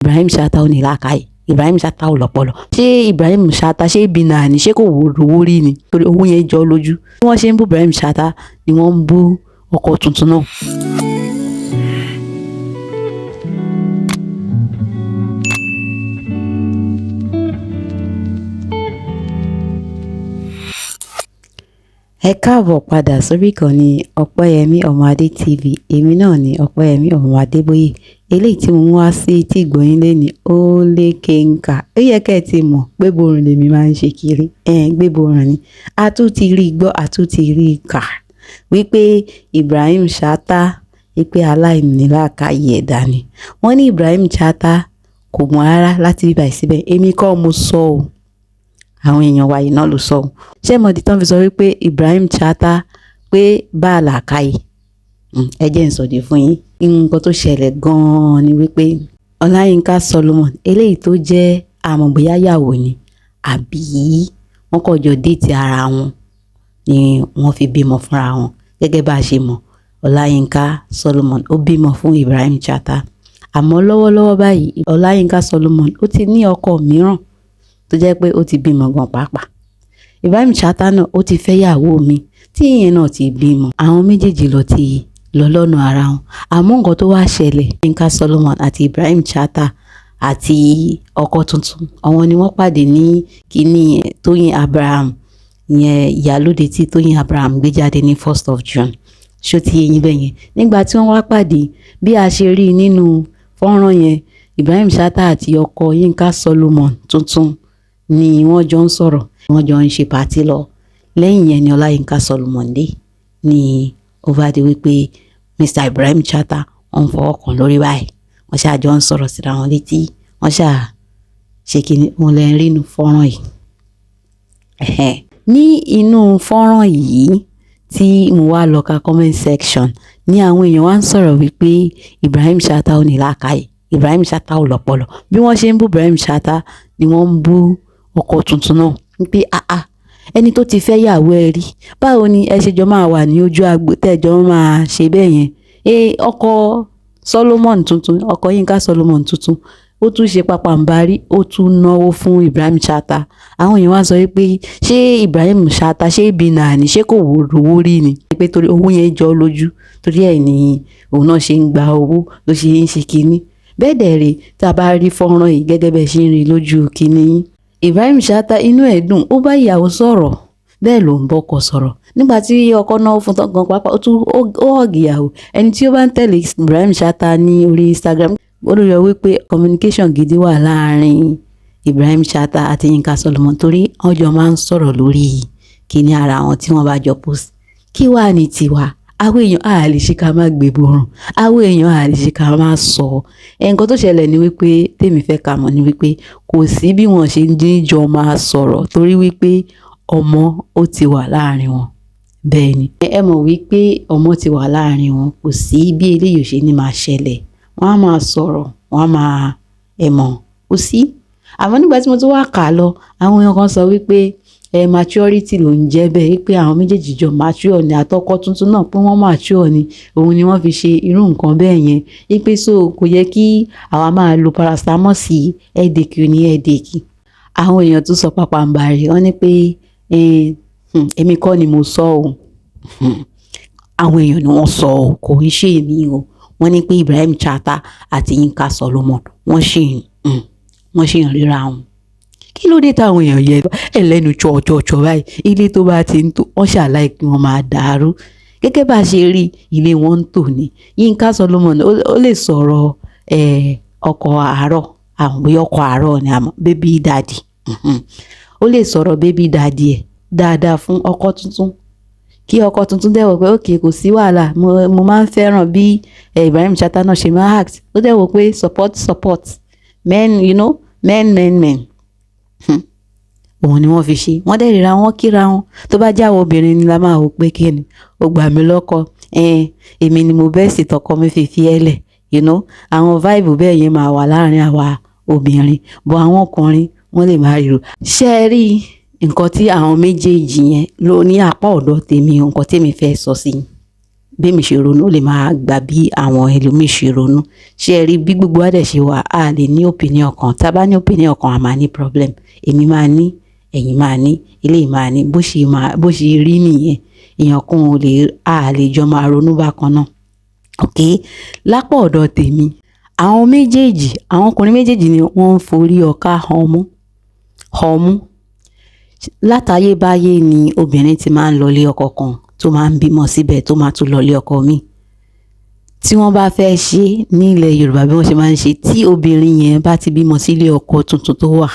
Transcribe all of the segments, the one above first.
Ibrahim Chatta ò ní làákàyè, Ibrahim Chatta ò lọ́pọlọ. Ṣé Ibrahim Chatta ṣé bínà ni? Ṣé kò rówó rí ni? Torí owó yẹn jọ lójú. Bí wọ́n ṣe ń bú Ibrahim Chatta ni wọ́n ń bú ọkọ tuntun náà. Ẹ káàbọ̀ padà sórí ìkànnì Ọpẹ́yẹmí Ọmọadé TV. Èmi náà ni Ọpẹ́yẹmí ọmọ Adébóyè. Eléyìí tí mo mú wá sí etí ìgbọ̀nyín lẹ́ni ó lékenkà. Ó yẹ kẹ́ ẹ ti mọ̀ pé borun lèmi máa ń ṣe kiri. Ẹ̀ gbéborùn ni. A tún ti rí gbọ́, a tún ti rí kà wípé Ibrahim Chatta, wípé aláìnílàákàyè ẹ̀dá ni. Wọ́n ní Ibrahim Chatta kò mọ̀ rárá láti bíbà síbẹ̀. Èmi kọ́ mo sọ ọ́, àwọn èèyàn wa yìí náà ló sọ ọ́. Ṣé mọ̀dí tán fi sọ wípé Ibrahim Chatta pé bá a làákàyè? Ẹ jẹ́ n sọ̀dí fún yín. Nǹkan tó ṣẹlẹ̀ gan-an ni wípé Ọláyínká Solomon, eléyìí tó jẹ́ àmọ̀ bóyá ìyàwó ni àbí wọ́n kàn jọ date ara wọn ni wọ́n fi bímọ fúnra wọn. Gẹ́gẹ́ bá a ṣe mọ̀, Ọláyínká Solomon ó bímọ fún Ibrahim Chatta. Àmọ́ lọ́wọ́lọ́wọ́ báyìí, Ọláyínká Solomon ó ti ní ọkọ mìíràn tó jẹ́ pé ó ti bímọ gan pàápàá. Ibrahim Chatta náà ó ti fẹ́ ìyàwó mi tí ìyẹn náà ti bímọ. Àwọn méjèèjì lọ ti lọ lọ́nà ara wọn. Àmọ́ nǹkan tó wá ṣẹlẹ̀, Yinka Solomon àti Ibrahim Chatta àti ọkọ tuntun, àwọn ni wọ́n pàdé ní kíní Tóyìn Abraham, ìyẹn ìyálóde tí Tóyìn Abraham gbé jáde ní 1st of June. Ṣó ti yé yín bẹ́yẹn? Nígbà tí wọ́n wá pàdé, bí a ṣe rí nínú fọ́nrán yẹn, Ibrahim Chatta àti ọkọ Yinka Solomon tuntun ni wọ́n jọ ń sọ̀rọ̀, wọ́n jọ ń ṣe party lọ. Lẹ́yìn yẹn ni Ọláyínká Solomon dé, ní ó bá di wípé Mr. Ibrahim Chatta wọ́n fọwọ́ kàn lórí báyìí. Wọ́n ṣáà jọ ń sọ̀rọ̀ síra wọn létí, wọ́n ṣáà ṣe kíni, òun lẹ ń rí inú fọ́nrán yìí. Ní inú fọ́nrán yìí tí mo wá lọ ka comment section ní àwọn èèyàn wá ń sọ̀rọ̀ wípé Ibrahim Chatta ò ní làákàyè, Ibrahim Chatta ò lọ́pọlọ. Bí wọ́n ṣe ń bú Ibrahim Chatta ni wọ́n ń bú ọkọ tuntun náà wípé àá, ẹni tó ti fẹ́ yàwó ẹ rí, báwo ni ẹ ṣe jọ máa wà ní ojú agbo tẹ́jọ́ máa ṣe bẹ́ẹ̀ yẹn? Ọkọ Solomon tuntun, ọkọ Yinka Solomon tuntun, ó tún ṣe pàpàǹbarì, ó tún náwó fún Ibrahim Chatta. Àwọn èèyàn wá sọ wípé ṣé Ibrahim Chatta ṣé bínà ni? Ṣé kò rówó rí ni? Pé torí owó yẹn jọ lójú, torí ẹ̀ ni òun náà ṣe ń gba owó ló ṣe ń ṣe kíní. Bẹ́ẹ̀ dẹ̀ rèé, tá a bá rí fọ́nrán yìí gẹ́gẹ́ bẹ́ẹ̀ ṣe ń rí lójú kíní yín, Ibrahim Chatta inú ẹ̀ dùn, ó bá ìyàwó sọ̀rọ̀, bẹ́ẹ̀ ló ń bọ́kọ sọ̀rọ̀. Nígbà tí ọkọ náwó fún tán gan pàápàá, ó tún ó hug ìyàwó. Ẹni tí ó bá ń tẹ̀lé Ibrahim Chatta ní orí Instagram, ó lè yọ wípé communication gidi wà láàárín Ibrahim Chatta àti Yinka Solomon, torí wọ́n jọ máa ń sọ̀rọ̀ lórí kíní ara wọn tí wọ́n bá jọ post. Kí wà ní tiwa? Àwọn èèyàn a lè ṣe ká má gbé borùn, àwọn èèyàn a lè ṣe ká má sọ. Nǹkan tó ṣẹlẹ̀ ni wípé tèmi fẹ́ ká mọ̀ ni wípé kò sí bí wọ́n ṣe ní jọ máa sọ̀rọ̀, torí wípé ọmọ ó ti wà láàrin wọn. Bẹ́ẹ̀ ni, ẹ mọ̀ wípé ọmọ ti wà láàrin wọn, kò sí bí eléyìí ò ṣe ní máa ṣẹlẹ̀. Wọ́n á máa sọ̀rọ̀, wọ́n á máa ẹ mọ̀, kò sí. Àmọ́ nígbà tí mo tún wá kà lọ, àwọn èèyàn kan sọ wípé maturity ló ń jẹ́ bẹ́ẹ̀, wípé àwọn méjèèjì jọ mature ni, àtọkọ tuntun náà pé wọ́n mature ni, òun ni wọ́n fi ṣe irú nǹkan bẹ́ẹ̀ yẹn. Wípé so kò yẹ kí àwa máa lo paracetamol sí headache ní headache. Àwọn èèyàn tún sọ pàpàǹbarì, wọ́n ní pé èmi kọ́ ni mo sọ ọ́, àwọn èèyàn ni wọ́n sọ ọ́, kò ń ṣe èmi o. Wọ́n ní pé Ibrahim Chatta àti Yinka Solomon wọ́n ṣì ń ríra wọn. Kí ló dé táwọn èèyàn yẹ ẹlẹ́nu tsọ̀tsọ̀tsọ̀ báyìí? Ilé tó bá ti ń tò, wọ́n ṣàlàyé kí wọ́n máa dàrú. Gẹ́gẹ́ bá a ṣe rí, ilé wọn ń tò ní. Yinka Solomon ó lè sọ̀rọ̀ ọkọ àárọ̀, àwọn bóyá ọkọ àárọ̀ ni, àmọ́ baby daddy. Ó lè sọ̀rọ̀ baby daddy ẹ̀ dáadáa fún ọkọ tuntun. Kí ọkọ tuntun dẹ̀ wò pé okay, kò sí wàhálà, mo máa ń fẹ́ràn bí Ibrahim Chatta náà ṣe máa act. Ó dẹ̀ wò pé support, support men, you know, men, men, men. Òun ni wọ́n fi ṣe. Wọ́n dẹ̀ ríra wọn, kíra wọn. Tó bá jẹ́ àwọn obìnrin ni la máa wò pé kí ni, ó gbà mí lọ́kọ. Èmi ni mo best tọkọ mi fi fi ẹ́ lẹ̀. You know, àwọn vibe bẹ́ẹ̀ yẹn máa wà láàrin àwa obìnrin, but àwọn ọkùnrin wọ́n lè máa ríro. Ṣé ẹ rí nǹkan tí àwọn méjèèjì yẹn ló ní apá ọ̀dọ̀ tèmi, nǹkan tí èmi fẹ́ sọ sí Bẹ́mi ṣe ronú ó lè máa gbà bí àwọn ẹlòmíì ṣe ronú. Ṣé ẹ rí bí gbogbo wa dẹ̀ ṣe wà, a lè ní opinion kan. Tá bá ní opinion kan, a máa ní problem. Èmi máa ní, ẹ̀yin máa ní, eléyìí máa ní. Bó ṣe rí nìyẹn. Èèyàn kan ò lè, a lè jọ máa ronú bákan náà. Okay? Lápá ọ̀dọ̀ tèmi, àwọn méjèèjì, àwọn ọkùnrin méjèèjì ni wọ́n ń forí ọká họmú, họmú. Látayébáyé ni obìnrin ti máa ń lọ ilé ọkọ kan tó máa ń bímọ síbẹ̀, tó máa tún lọ ilé ọkọ míì. Tí wọ́n bá fẹ́ ṣe ní ilẹ̀ Yorùbá bí wọ́n ṣe máa ń ṣe, tí obìnrin yẹn bá ti bímọ sí ilé ọkọ tuntun tó wà,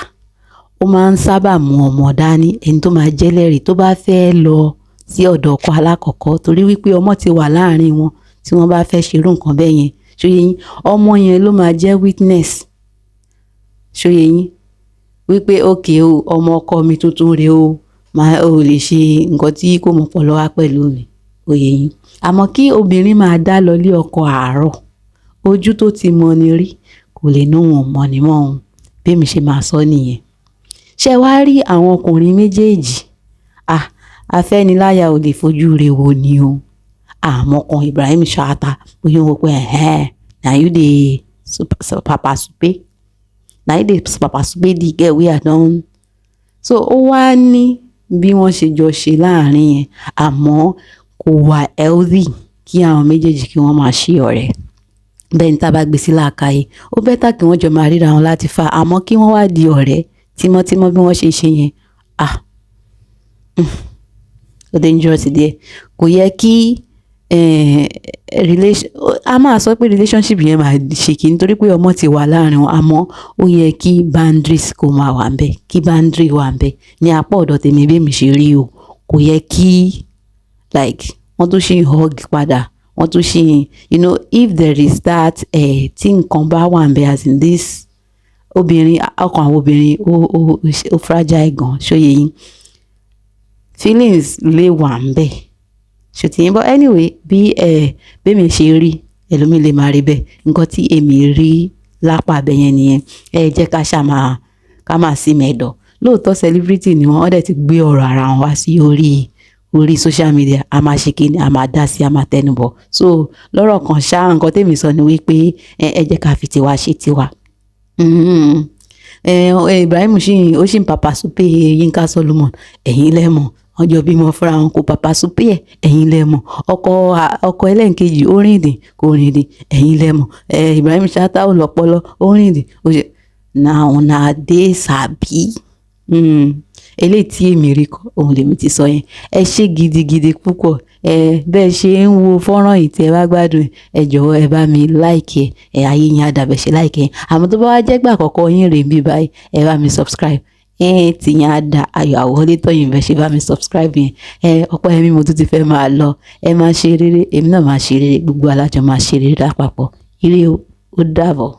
ó máa ń sábà mú ọmọ dání, ẹni tó máa jẹ́lẹ̀rìí tó bá fẹ́ lọ sí ọ̀dọ̀ ọkọ alákọ̀ọ́kọ́, torí wípé ọmọ ti wà láàrin wọn. Tí wọ́n bá fẹ́ ṣe irú nǹkan bẹ́ẹ̀ yẹn, ṣó yé yín? Ọmọ yẹn ló máa jẹ́ witness. Ṣó yé yín? Wípé okay o, ọmọ ọkọ mi tuntun rè o, máa ò lè ṣe nǹkan tí kò mọ̀ pọ̀ lọ́wọ́ pẹ̀lú mi. Ó yé yín? Àmọ́ kí obìnrin máa dá lọ ilé ọkọ àárọ̀, ojú tó ti mọ ni rí, kò lè ní òun ò mọ̀ ni mọ́ òun. Bí èmi ṣe máa sọ nìyẹn. Ṣé ẹ wá rí àwọn ọkùnrin méjèèjì? Ah, afẹ́niláyà ò lè fojú re wo ni o. Àmọ́ kan Ibrahim Chatta, bóyá ó wò pé ẹ̀hẹn, na you dey papa supe. Na you dey papa supe the girl wey I don. So ó wá ní bí wọ́n ṣe jọ ṣe láàrin yẹn, àmọ́ kò wà healthy kí àwọn méjèèjì kí wọ́n máa ṣe ọ̀rẹ́. Bẹ́ẹ̀ ni tá bá gbé sí làákàyè, ó better kí wọ́n jọ máa ríra wọn láti far, àmọ́ kí wọ́n wá di ọ̀rẹ́ tímọ́tímọ́ bí wọ́n ṣe ṣe yẹn. Ah, ó dangerous díẹ̀. Kò yẹ kí relation, a máa sọ pé relationship yẹn máa ṣe kí nítorí pé ọmọ ti wà láàrin wọn, àmọ́ ó yẹ kí boundaries kó máa wà ńbẹ̀, kí boundary wà ńbẹ̀. Ní apá ọ̀dọ̀ tèmi bí èmi ṣe rí o, kò yẹ kí like wọ́n tún ṣì ń hug padà, wọ́n tún ṣì ń, if there is that tí nǹkan bá wà ńbẹ̀, as in this obìnrin, ọkàn àwọn obìnrin ó fragile gan, ṣó yé yín? Feelings lè wà ńbẹ̀. Ṣó ti yín? But anyway, bí èmi ṣe rí, ẹlòmíì lè máa rí bẹ́ẹ̀. Nǹkan tí èmi rí lápá ibẹ̀ yẹn nìyẹn. Ẹ jẹ́ ká ṣá máa, ká máa sí mẹ́dọ̀. Lóòótọ́ celebrity ni wọ́n, wọ́n dẹ̀ ti gbé ọ̀rọ̀ ara wọn wá sí orí social media. A máa ṣe kíni, a máa dá sí, a máa tẹnubọ̀. So lọ́rọ̀ kan ṣá, nǹkan tí èmi sọ ni wípé ẹ jẹ́ ká fi tiwa ṣe tiwa. Ibrahim ṣì ń, ó sì ń papa supe Yinka Solomon, ẹ̀yin lẹ mọ̀. Wọ́n jọ bímọ fúnra wọn, kò papa supe ẹ̀, ẹ̀yin lẹ mọ̀. Ọkọ ẹlẹ́ǹkejì ó rìndìn, kò rìndìn, ẹ̀yin lẹ mọ̀. Ibrahim Chatta ò lọ́pọlọ, ó rìndìn, ó ṣe. Na una dey sabi. Eléyìí tí èmi rí kọ́, òun lèmi ti sọ yẹn. Ẹ ṣé gidigidi púpọ̀. Bẹ́ẹ̀ ṣe ń wo fọ́nrán yìí tí ẹ bá gbádùn ẹ̀, ẹ jọ̀wọ́ ẹ bá mi like ẹ, ẹ ayé yín á dà bẹ́ẹ̀ ṣe like ẹ. Àmọ́ tó bá wá jẹ́ ìgbà àkọ́kọ́ yín rè níbí báyìí, ẹ bá mi subscribe. Tí yín á dà, ayọ̀ àwọlé tọ̀yìn bẹ́ẹ̀ ṣe bá mi subscribe yẹn. Ọpẹ́yẹmí mo tún ti fẹ́ máa lọ. Ẹ máa ṣe rere, èmi náà máa ṣe rere, gbogbo wa lájọ máa ṣe rere lápapọ̀. Ire o, ó dàbọ̀.